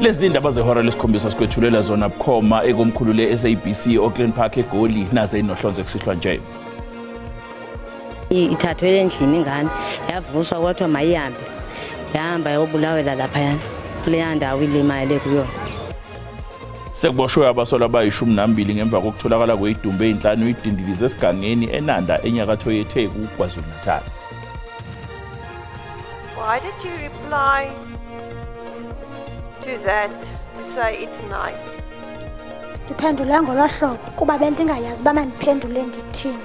Lezi zindaba zehora lesikhombisa sikwethulela zona bukhoma ekomkhulu le-SABC Auckland Park eGoli naze inohlonze kusihlwa nje. Ithathwe endlini ingane yavuswa kwathiwa mayihambe, yahamba yobulawela laphayana kuleya ndawo ilimale kuyona. Sekuboshwe abasolwa abayi-12 ngemva kokutholakala kwezidumbu ezinhlanu idindilize esigangeni eNanda enyakatho yeTheku KwaZulu-Natal. Why did you reply to that to say it's nice? Ndiphendule ngolo hlobo kuba bendingayazi uba mandiphendule ndithini.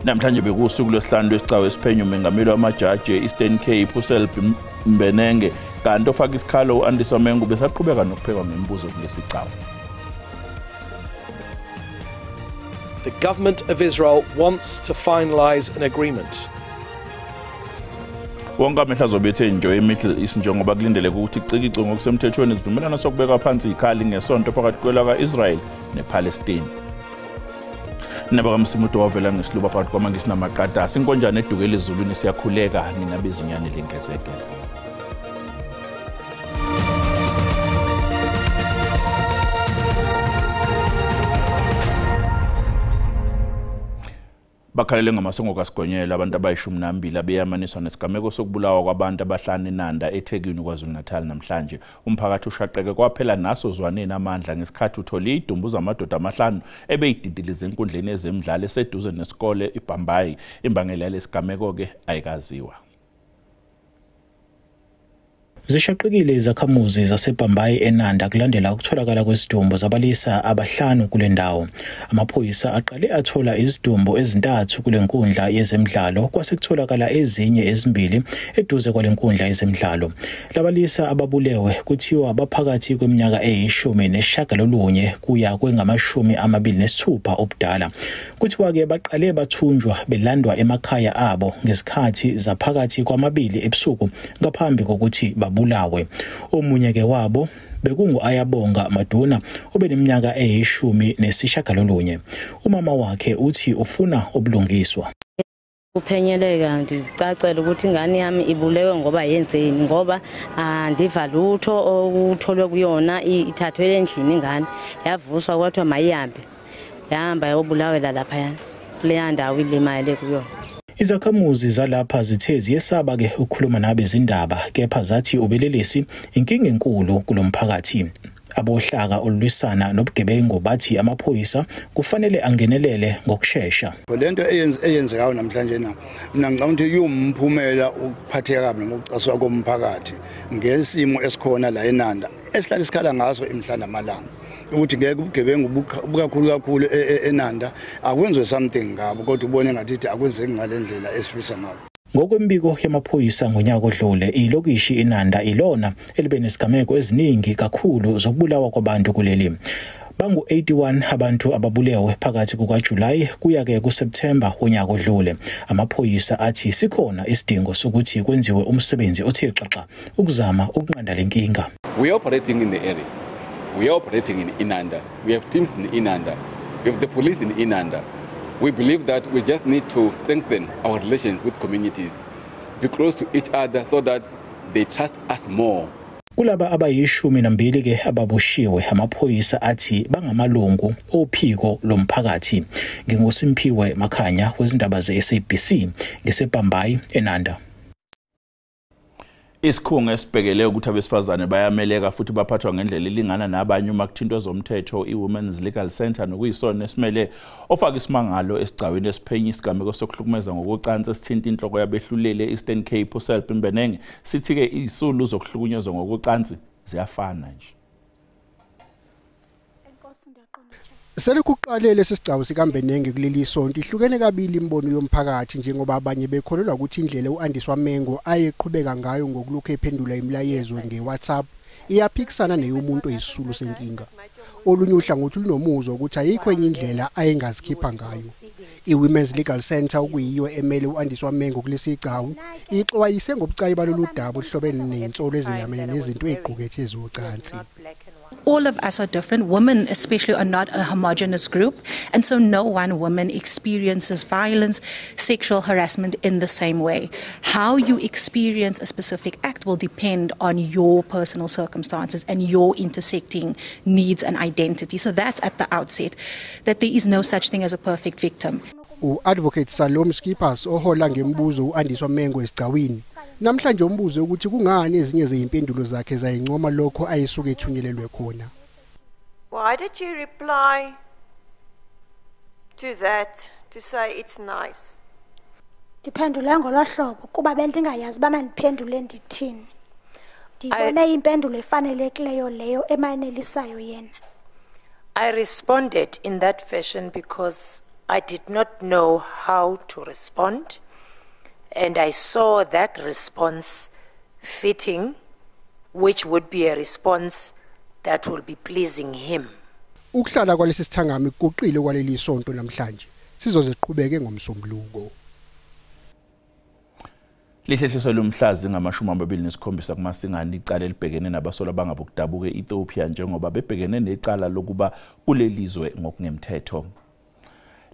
Namhlanje bekuwusuku lwesihlanu lwesigcawu esiphenyo umengameli wamajaji e-Eastern Cape uSelby Mbenenge, kanti ofaka isikhalo u-Andiswa Mengo besaqhubeka nokuphekwa ngemibuzo kulesi sigcawu. The government of Israel wants to finalize an agreement. Wonke amehlo azobe ethe njo eMiddle East njengoba kulindeleke ukuthi kucikicwe ngokusemthethweni isivumelwano sokubeka phansi ikhali ngesonto phakathi kwelaka-Israel nePalestine. Nabaka wavela ngesiluba phakathi kwamaNgisi namaqatasi. Inkonjane edukela ezulwini siyakhuleka nina bezinyane lengezegeze. Bakhalele ngamasongo kaSigonyela abantu abayi-12 abeyamaniswa nesigameko sokubulawa kwabantu abahlanu eNanda eThekwini KwaZulu-Natal namhlanje. Umphakathi ushaqeke kwaphela naso zwaneni amandla ngesikhathi uthole idumbu zamadoda amahlanu ebeyididilize enkundleni yezemidlalo eseduze nesikole iBhambayi. Imbangela yalesigameko-ke ayikaziwa. Zishaqekile izakhamuzi zaseBhambayi eNanda kulandela ukutholakala kwesidumbu zabalisa abahlanu kule ndawo. Amaphoyisa aqale athola izidumbu ezintathu kule nkundla yezemidlalo, kwase kutholakala ezinye ezimbili eduze kwale nkundla yezemidlalo. Labalisa ababulewe kuthiwa baphakathi kweminyaka eyi-19 kuya kwengama-26 ubudala. Kuthiwa-ke baqale bathunjwa belandwa emakhaya abo ngesikhathi zaphakathi kwamabili ebusuku ngaphambi kokuthi babulawe. Omunye ke wabo bekungu Ayabonga Maduna obeneminyaka eyi-19. Umama wakhe uthi ufuna ubulungiswa. Kuphenyeleka ndizicacela ukuthi ingane yami ibulewe ngoba yenzeni, ngoba andiva lutho okutholwe kuyona. Ithathwe endlini ingane yavuswa kwathiwa mayihambe, yahamba yobulawela laphayana kuleya ndawo ilimale kuyona. Izakhamuzi zalapha zithe ziyesaba-ke ukukhuluma nabezindaba, kepha zathi ubelelesi inkinga enkulu kulomphakathi. Abohlaka olulwisana nobugebengu bathi amaphoyisa kufanele angenelele ngokushesha. Lento eyenzekayo namhlanje na mina ngicabanga ukuthi iwumphumela ukuphatheka kabi noma ukucaswa komphakathi ngesimo esikhona la eNanda esihlala isikhala ngaso imihla namalanga, ukuthi ngeke ubugebengu bukakhulu kakhulu eNanda akwenziwe something ngabo, kodwa ubone ngathi akwenzeki ngale ndlela esifisa ngayo. Ngokwembiko yamaphoyisa ngonyaka odlule, ilokishi iNanda ilona elibe nesigameko eziningi kakhulu zokubulawa kwabantu kuleli. Bangu-81 abantu ababulewe phakathi kukaJulayi kuya-ke kuSepthemba wonyaka odlule. Amaphoyisa athi sikhona isidingo sokuthi kwenziwe umsebenzi othe xaxa ukuzama ukunqanda le nkinga. We are operating in the area. We are operating in Inanda. We have teams in Inanda. We have the police in Inanda. We believe that we just need to strengthen our relations with communities, be close to each other so that they trust us more. Kulaba abayi-12 ke ababoshiwe, amaphoyisa athi bangamalungu ophiko lomphakathi. NginguSimphiwe Makhanya wezindaba ze-SABC ngiseBhambayi eNanda. Isikhungo esibhekele ukuthi abesifazane bayameleka futhi baphathwa ngendlela elingana nabanye uma kuthintwa ezomthetho i-Women's Legal Centre, nokuyisona esimele ofaka isimangalo esigcawini esiphenya isigameko sokuhlukumeza ngokocansi esithinta inhloko yabehluleli e-Eastern Cape uSelby Mbenenge, sithi-ke izisulu zokuhlukunyezwa ngokocansi ziyafana nje. Selokhu kuqale lesi sigcawu sikaMbenenge kuleli sonto ihlukene kabili imibono yomphakathi, njengoba abanye bekholelwa ukuthi indlela u-Andiswa Mengo ayeqhubeka ngayo ngokulokhu ephendula imilayezo nge-WhatsApp iyaphikisana neyomuntu oyisisulu senkinga. Olunye uhlangothi lunomuzwa ukuthi ayikho enye indlela ayengazikhipha ngayo. I-Women's Legal Centre, okuyiyo emele u-Andiswa Mengo kulesi sigcawu, ixwayise ngobucayi balolu daba oluhlobene nezinsolo ezeyamene nezinto eziqukethe ezocansi. All of us are different. Women especially are not a homogenous group, and so no one woman experiences violence, sexual harassment in the same way. How you experience a specific act will depend on your personal circumstances and your intersecting needs and identity. So that's at the outset, that there is no such thing as a perfect victim. U-Advocate Salom Skippers ohola ngembuzo u-Andiswa Mengo esigcawini namhlanje umbuzo ukuthi kungani ezinye zezimpendulo zakhe zayincoma lokho ayesuke ethunyelelwe khona. Why did you reply to that to say it's nice? Ndiphendule ngolo hlobo kuba bendingayazi uba mandiphendule ndithini. Ndibone impendulo efanelekileyo leyo emanelisayo yena. I responded in that fashion because I did not know how to respond, and I saw that response fitting, which would be a response that will be pleasing him. Ukuhlala kwalesi sithangami kuguqile kwaleli sonto namhlanje sizoze siqhubeke ngomsombuluko. Lihlehliselwe lumhla zingama-27 kuMasingana icala elibhekene nabasolwa abangabokudabuka e-Ethiopia njengoba bebhekene necala lokuba kulelizwe ngokungemthetho.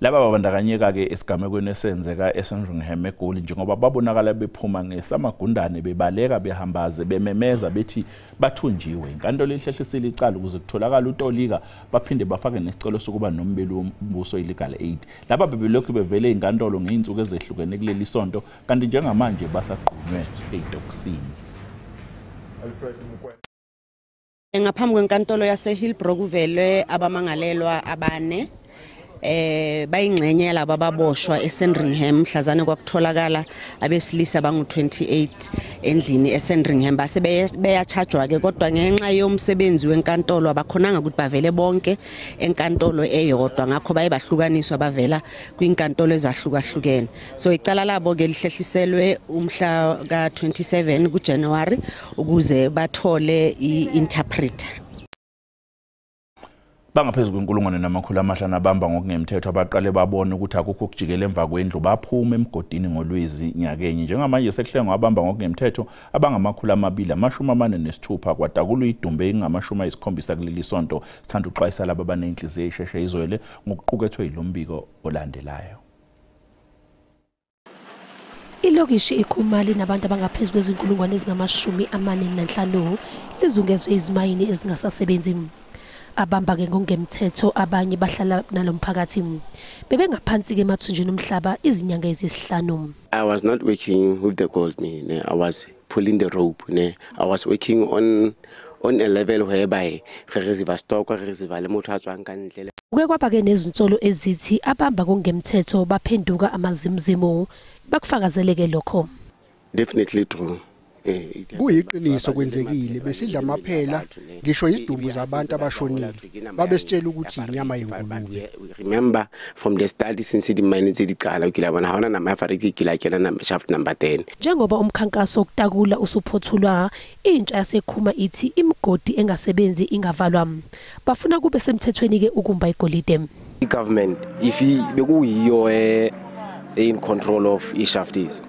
Laba babandakanyeka-ke esigamekweni esenzeka eSandringham eGoli njengoba babonakala bephuma ngesamagundane bebaleka behambaze bememeza bethi bathunjiwe. Inkantolo ihlehlisile icala ukuze kutholakale utolika baphinde bafake nesicelo sokuba nombeli wombuso i-legal aid. Laba bebelokhu bevele inkantolo ngey'nsuku ezehlukene kuleli sonto kanti njengamanje basagqunywe ey'tokisini. Ngaphambi kwenkantolo yaseHillbrow kuvele abamangalelwa abane bayingxenye laba ababoshwa eSandringham mhlazane kwakutholakala abesilisa bangu-28 endlini eSandringham base beyachajwa ke, kodwa ngenxa yomsebenzi wenkantolo abakhonanga ukuthi bavele bonke enkantolo eyodwa, ngakho baye bahlukaniswa bavela kwinkantolo ezahlukahlukene. So icala labo ke lihlehliselwe umhla ka-27 kuJanuary ukuze bathole i-interpreter. Bangaphezu kwe-1500 abamba ngokungemthetho abaqale babona ukuthi akukho ukujikela emva kwendlu baphuma emgodini ngoLwezi nyakenye. Njengamanje sekuhlengwa abamba ngokungemthetho abangama-246 kwadakulwa idumbe engama-70 kuleli sonto. Sithanda ukuxwayisa laba abanenhliziyo esheshe izwele ngokuqukethwe yilombiko olandelayo. Ilokishi iKhumali nabantu abangaphezu kwezinkulungwane ezingama-45 lizungezwe izimayini ezingasasebenzi. Abamba-ke ngokungemthetho abanye bahlala nalo mphakathi bebengaphansi-ke emathunjini omhlaba izinyanga ezisihlanu. I was not working with the gold, ne. I was pulling the rope, ne. I was working on a level whereby re receive stock, re receive le motho a tswang ka ntle. Kuke kwaba-ke nezinsolo ezithi abamba ngokungemthetho baphenduka amazimzimu, bakufakazeleke lokho. Definitely true. Kuyiqiniso kwenzekile, besidla amaphela ngisho izidumbu zabantu abashonile babesitshela ukuthi inyama yengulube. Remember from the start since the mine tse di qala o kile bona ha ona nama ya fariki kila kena nama shaft number 10. Njengoba umkhankaso wokutakula usuphothulwa, intsha yaseKhuma ithi imigodi engasebenzi ingavalwa. Bafuna kube semthethweni-ke ukumba igolide. I-government if bekuyiyo in control of i-shafties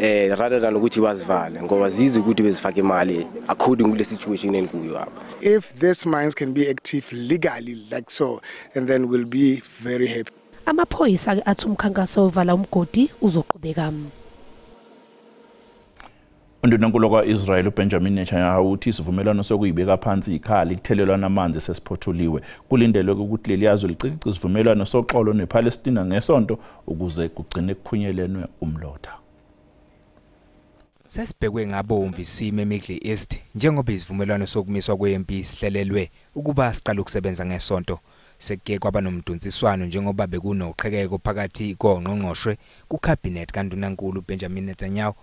rather than ukuthi bazivale ngoba zizwe ukuthi bezifake imali according kule situation enkuyo apha. If these mines can be active legally like so, and then we'll be very happy. Amaphoyisa-ke athi umkhankaso ovala umgodi uzoqhubeka. Undunankulu kwa-Israel uBenjamin Netanyahu uthi isivumelwano sokuyibeka phansi ikhali kuthelelwana amanzi sesiphothuliwe. Kulindelwe ukuthi leli yazwe licikice isivumelwano soxolo nePalestina ngesonto ukuze kugcine kukhunyelenwe umlotha. Sesibhekwe ngabomvu isimo eMiddle East njengoba isivumelwano sokumiswa kwempi sihlelelwe ukuba siqale ukusebenza ngesonto. Sekuke kwaba nomdonsiswano njengoba bekunoqhekeko phakathi kongqongqoshwe kucabinet kaNdunankulu Benjamin Netanyahu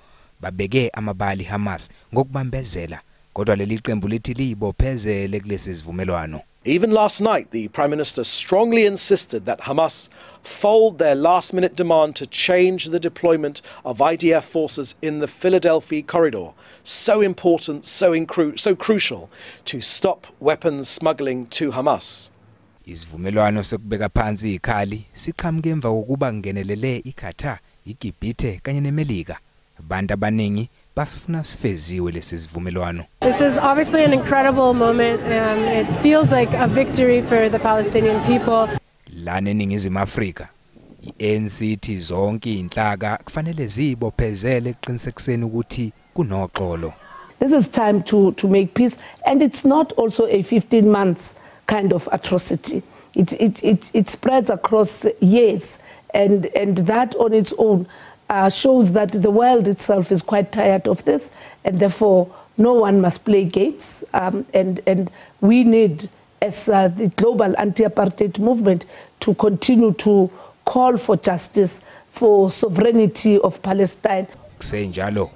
babeke amabali Hamas ngokubambezela, kodwa leli qembu lithi liyibophezele kulesi sivumelwano. Even last night, the Prime Minister strongly insisted that Hamas fold their last-minute demand to change the deployment of IDF forces in the Philadelphia corridor. So important, so crucial to stop weapons smuggling to Hamas. Isivumelwano sokubeka phansi ikhali siqhamuke emva kokuba kungenelele iQatar, iGibhithe kanye neMelika. Abantu abaningi Basifuna sifeziwe lesi sivumelwano. This is obviously an incredible moment. It feels like a victory for the Palestinian people. Lana eNingizimu Afrika, iANC ithi zonke inhlaka kufanele zibophezele eqinisekiseni ukuthi kunoxolo. This is time to make peace, and it's not also a 15 months kind of atrocity. It spreads across years, and that on its own shows that the world itself is quite tired of this, and therefore no one must play games. And we need, as the global anti-apartheid movement, to continue to call for justice, for sovereignty of Palestine. Kusenjalo,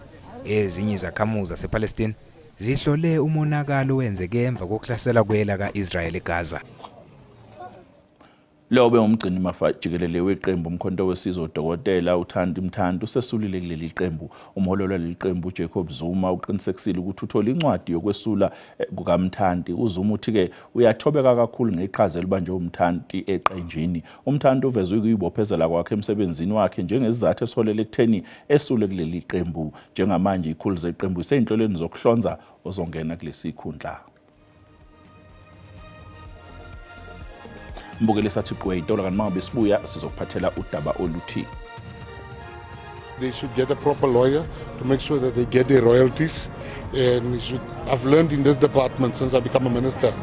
ezinye izakhamuzi zasePalestine zihlole umonakalo wenzeke emva kokuhlasela kwela kaIsrael eGaza. Lobe umgcini mafa jikelele weqembu Umkhonto weSizwe uDokotela uThandi Mthanti usesulile kuleli qembu. Umholi waleli qembu uJacob Zuma uqinisekisile ukuthi uthola incwadi yokwesula kukaMthanti. uZuma uthi-ke uyathobeka kakhulu ngeqhaza elibanjwe uMthanti eqenjini. UMthanti uvezwe ukuyibophezela kwakhe emsebenzini wakhe njengesizathu esiholele ekutheni esule kuleli qembu. Njengamanje ikhulu zeqembu iseyinhlelweni zokuhlonza ozongena kulesi khundla. Mbukeli sathi qwe itolo kanti mangabe sibuya sizokuphathela udaba oluthi. They should get a proper lawyer to make sure that they get their royalties. And they should, I've learned in this department since I become a minister,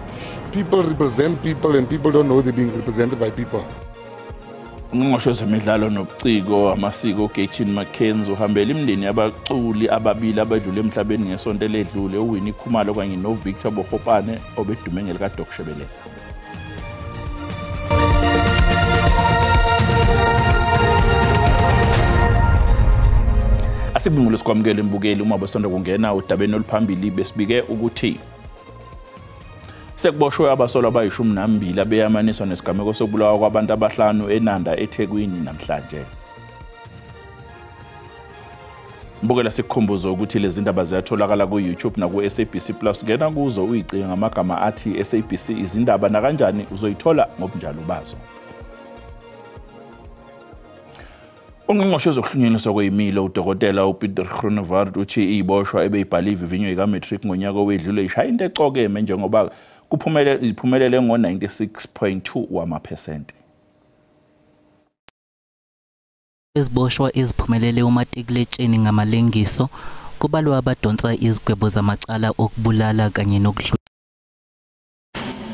people represent people and people don't know they're being represented by people. Ungqongqoshe wezemidlalo nobuciko amasiko uGayton McKenzie uhambele imindeni yabaculi ababili abadlule emhlabeni ngesonto eledlule, uWinnie Khumalo kanye noVictor Bogopane obedume ngelikaDoc Shebeleza. Asibungule sikwamukele imbukeli uma besonda kungena udabeni oluphambili besibike ukuthi sekuboshwe abasolwa abayi-12 abeyamaniswa nesigameko sokubulawa kwabantu abahlanu eNanda eThekwini namhlanje. Mbukela sikukhumbuzo ukuthi lezi ndaba ziyatholakala ku-YouTube naku-SABC Plus. Ngena kuzo uyicinge ngamagama athi SABC izindaba nakanjani uzoyithola ngobunjalo bazo. Ungqongqoshe wezokuhlunyelelwa kwezimilo uDokotela uPieter Groenewald uthi iboshwa ebeyibhala ivivinyo yika-matric ngonyaka owedlule ishaya into ecokeme njengoba iphumelele ngo-96.2 wamaphesenti. Iziboshwa eziphumelele umatikuletsheni ngamalengiso kubalwa abadonsa izigwebo zamacala okubulala kanye nokudlwengula.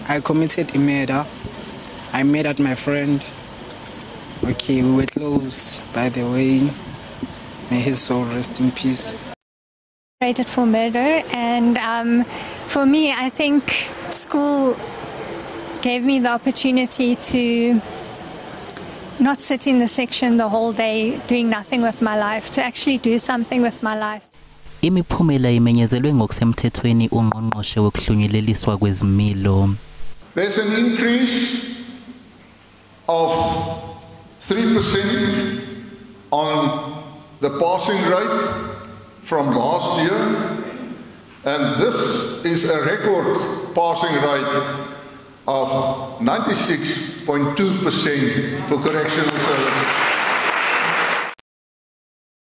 I committed a murder. I murdered my friend. Okay, we were close, by the way. May his soul rest in peace. Rated for murder, and for me, I think school gave me the opportunity to not sit in the section the whole day doing nothing with my life, to actually do something with my life. Imiphumela imenyezelwe ngokusemthethweni ungqongqoshe wokuhlunyeleliswa kwezimilo. There's an increase of 3% on the passing rate from last year, and this is a record passing rate of 96.2% for correctional services.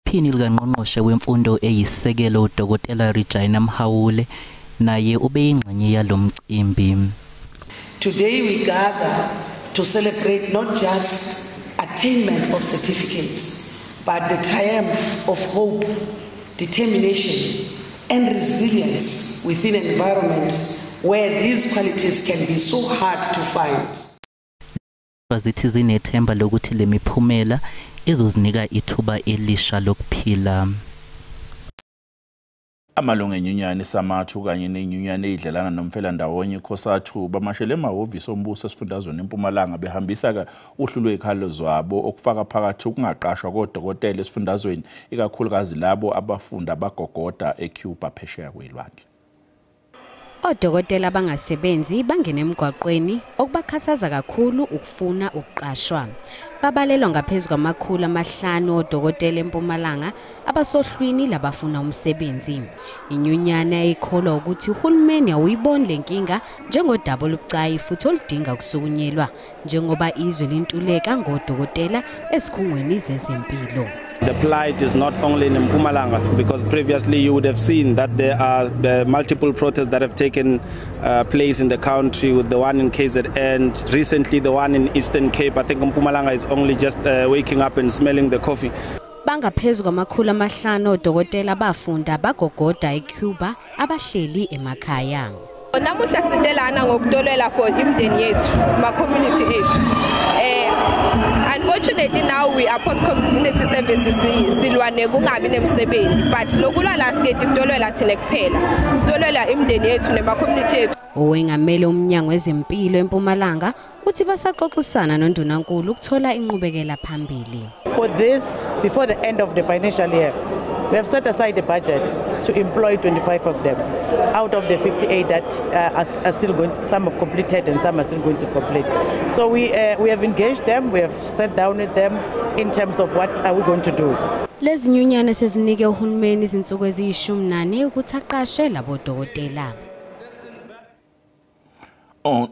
Iphini likaNgqongqoshe wemfundo eyisisekelo uDokotela Regina Mhaule naye ubeyingxenye yalomcimbi. Today we gather to celebrate not just attainment of certificates, but the triumph of hope, determination, and resilience within an environment where these qualities can be so hard to find. Zithi zinethemba lokuthi lemiphumela izozinika ithuba elisha lokuphila. Amalungu enyunyane Samathu kanye nenyunyane eyidlelana nomfelandawonye iCOSATU bamashele emahhovisi ombuso esifundazweni eMpumalanga behambisa uhlu lwezikhalo zabo okufaka phakathi ukungaqashwa kodokotela esifundazweni, ikakhulukazi labo abafunda bagogoda eCuba phesheya kwelwandle. Odokotela abangasebenzi bangena emgwaqweni okubakhathaza kakhulu ukufuna ukuqashwa. Babalelwa ngaphezu kwama-500 odokotela eMpumalanga abasohlwini labafuna umsebenzi. Inyunyana ikholwa ukuthi uhulumeni awuyiboni lenkinga njengodaba olubucayi futhi oludinga ukusukunyelwa njengoba izwe lintuleka ngodokotela esikhungweni zezempilo. The plight is not only in Mpumalanga, because previously you would have seen that there are the multiple protests that have taken place in the country, with the one in KZN, recently the one in Eastern Cape. I think Mpumalanga is only just waking up and smelling the coffee. Bangaphezu kwama-500 odokotela bafunda bagogoda eCuba abahleli emakhaya. Namuhla sitelana ngokutolwela for imindeni yethu, ma community ethu. Unfortunately now we are post community services silwane kungabi nemsebenzi, but lokulwa la siketi kutolwela thina kuphela. Sitolwela imindeni yethu nema community yethu. Owengamele umnyango wezempilo eMpumalanga uthi basaxoxisana noNdunankulu ukuthola inqubekela phambili. For this, before the end of the financial year, we have set aside a budget to employ 25 of them out of the 58 that are still going to, some have completed and some are still going to complete. So we have engaged them, we have sat down with them in terms of what are we going to do. Lezi nyunyane sezinike uhulumeni izinsuku eziyi-14 ukuthi aqashe labo dokotela.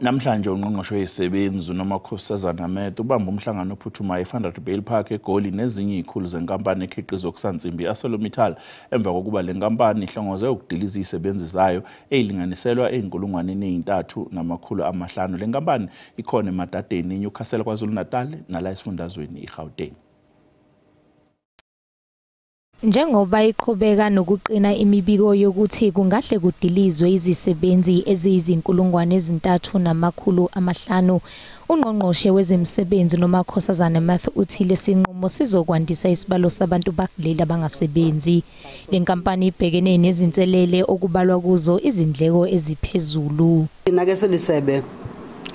Namhlanje ungqongqoshe wezisebenzi noMakhosazana Meth ubamba umhlangano ophuthumayo eVanderbijl Park eGoli nezinye izikhulu zenkampani ekhiqiza okusansimbi ArcelorMittal emva kokuba le nkampani ihlongoze ukudiliza izisebenzi zayo ezilinganiselwa e3,500. Le nkampani ikhona eMadadeni, eNewcastle, KwaZulu-Natal nala esifundazweni iGauteng. Njengoba iqhubeka nokuqina imibiko yokuthi kungahle kudilizwe izisebenzi eziyizinkulungwane 3,500, ungqongqoshe wezemisebenzi noMakhosazana Meth uthi lesinqumo sizokwandisa isibalo sabantu bakuleli abangasebenzi. Le nkampani ibhekene nezinselele okubalwa kuzo izindleko eziphezulu. Thina ke silisebe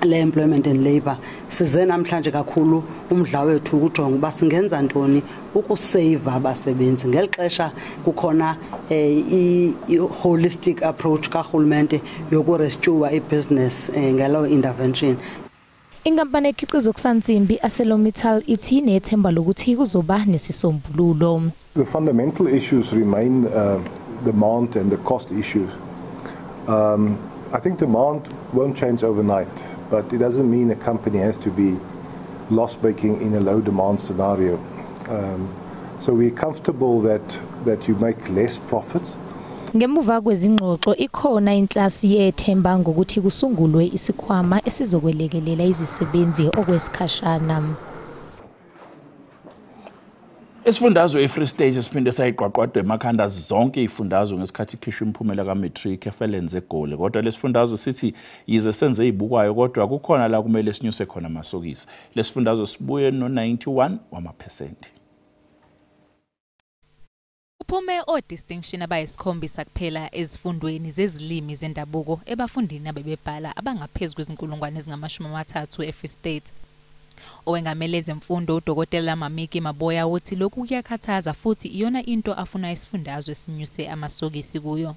le-employment and labor size namhlanje kakhulu umdla wethu ukujonga uba singenza ntoni ukusave abasebenzi ngeli xesha kukhona i-holistic approach karhulumente yokurescue ibhizinesi ngalo intervention. Inkampani ekhiqiza okusansimbi ArcelorMittal ithi inethemba lokuthi kuzoba nesisombululo. The fundamental issues remain demand and the cost issues. I think demand won't change overnight, but it doesn't mean a company has to be loss-making in a low demand scenario. So we're comfortable that you make less profits. Ngemuva kwezingxoxo ikhona inhlasi yethemba ngokuthi kusungulwe isikhwama esizokwelekelela izisebenzi okwesikhashana. Isifundazwe iFree State siphinde sayiqwaqwadwa emakhanda zonke izifundazwe ngesikhathi ikhishwa imiphumela kaMatric eFelenze eGoli. Kodwa lesifundazwe sithi yize senze izibukwayo kodwa kukhona la kumele sinyuse khona amasokisi. Lesifundazwe sibuye no-91 wamaphesenti. Uphume o-distinction abayisikhombisa kuphela ezifundweni zezilimi zendabuko ebafundini abebebhala abangaphezu kwezinkulungwane ezingama-30 eFree State. Owengamele ezemfundo uDokotela Mamiki Maboya uthi lokhu kuyakhathaza futhi iyona into afuna isifundazwe sinyuse amasokisi kuyo.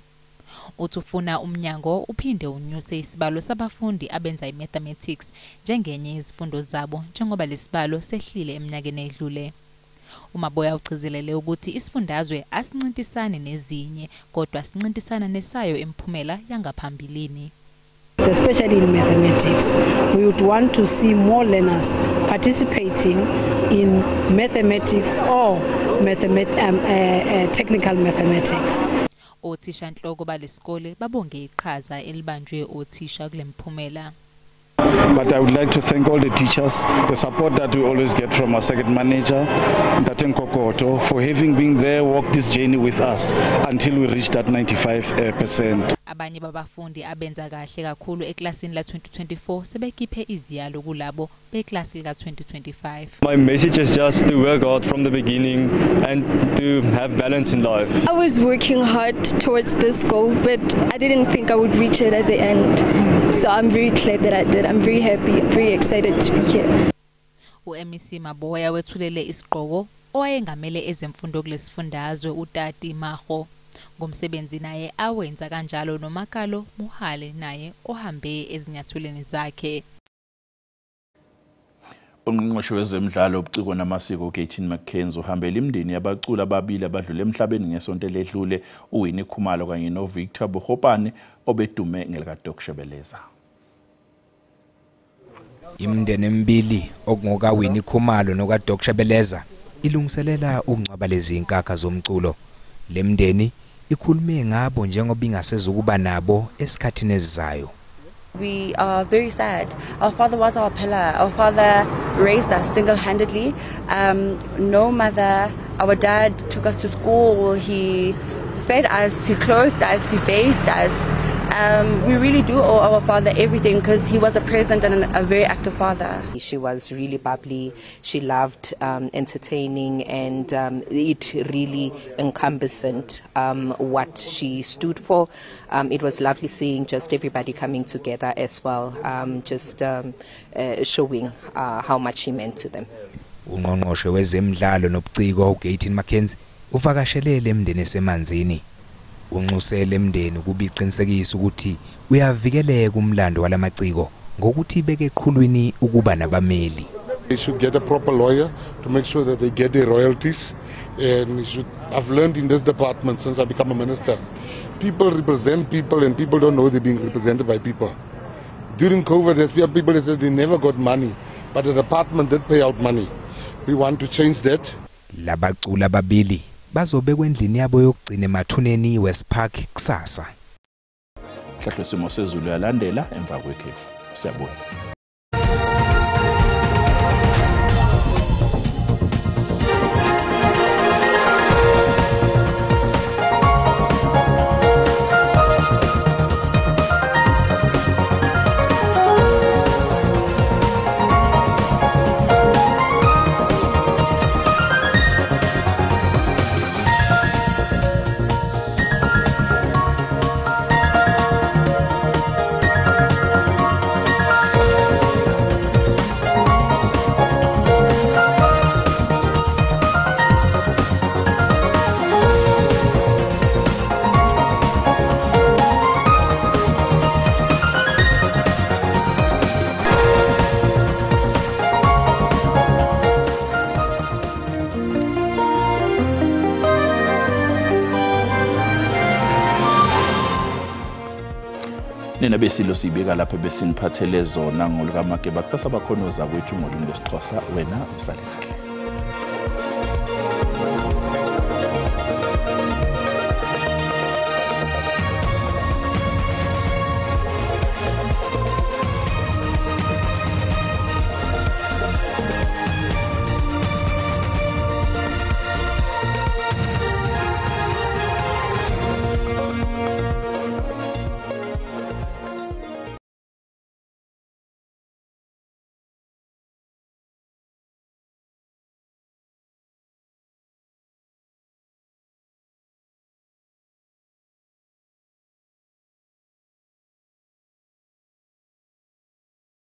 Uthi ufuna umnyango uphinde unyuse isibalo sabafundi abenza i-mathematics njengenye izifundo zabo njengoba lesibalo sehlile eminyakeni edlule. UMaboya ugcizelele ukuthi isifundazwe asincintisani nezinye kodwa sincintisana nesayo imiphumela yangaphambilini. Especially in mathematics, we would want to see more learners participating in mathematics or technical mathematics. Othishanhloko balesikole babonge iqhaza elibanjwe othisha kule mphumela. But I would like to thank all the teachers, the support that we always get from our second manager, Ntate Nkokoto, for having been there, walk this journey with us until we reach that 95%. Abanye babafundi abenza kahle kakhulu eklasini la 2024 sebekhiphe iziyalo kulabo beklasi ka 2025. My message is just to work hard from the beginning and to have balance in life. I was working hard towards this goal, but I didn't think I would reach it at the end. So I'm very glad that I did. I'm very happy, I'm very excited to be here. U-MEC Maboya wethulele isigqoko owayengamele ezemfundo kulesifundazwe uTati Maho ngomsebenzi naye awenza kanjalo noMakalo Muhale naye ohambe ezinyathelweni zakhe. Ungqongqoshe wezemidlalo, ubuciko namasiko uGayton McKenzie uhambele imindeni yabaculi ababili abadlule emhlabeni ngesonto eledlule, uWinnie Khumalo kanye noVictor Bogopane obedume ngelikaDoc Shebeleza. Imindeni emibili okungokaWinnie Khumalo nokaDoc Shebeleza ilungiselela ukungcwaba lezi inkakha zomculo. Lemndeni ikhulume ngabo njengoba ingasezukuba nabo esikhathini esizayo. We are very sad. Our father was our pillar. Our father raised us single-handedly. No mother. Our dad took us to school. He fed us, he clothed us, he bathed us. We really do owe our father everything because he was a present and a very active father. She was really bubbly. She loved entertaining, and it really encompassed what she stood for. It was lovely seeing just everybody coming together as well, just showing how much she meant to them. Ungqongqoshe wezemidlalo nobuciko uGayton McKenzie uvakashelele emndeni esemanzini. Unxusele emndeni ukuba iqinisekise ukuthi uyavikeleka umlando walamaciko ngokuthi ibeke eqhulwini ukuba nabameli. They should get a proper lawyer to make sure that they get their royalties. And should, I've learned in this department since I become a minister, people represent people and people don't know they're being represented by people. During COVID, there's people that said they never got money, but the department did pay out money. We want to change that. Labaculi ababili bazobekwa endlini yabo yokugcina emathuneni West Park kusasa. Mhlahlo simo sezulu yalandela emva kwekhefu. Siyabonga. Nina besilo sibika lapha besiniphathele zona ngolukaMageba. Kusasa bakhona ozakwethu ngolimi lwesiXhosa. Wena usale kahle.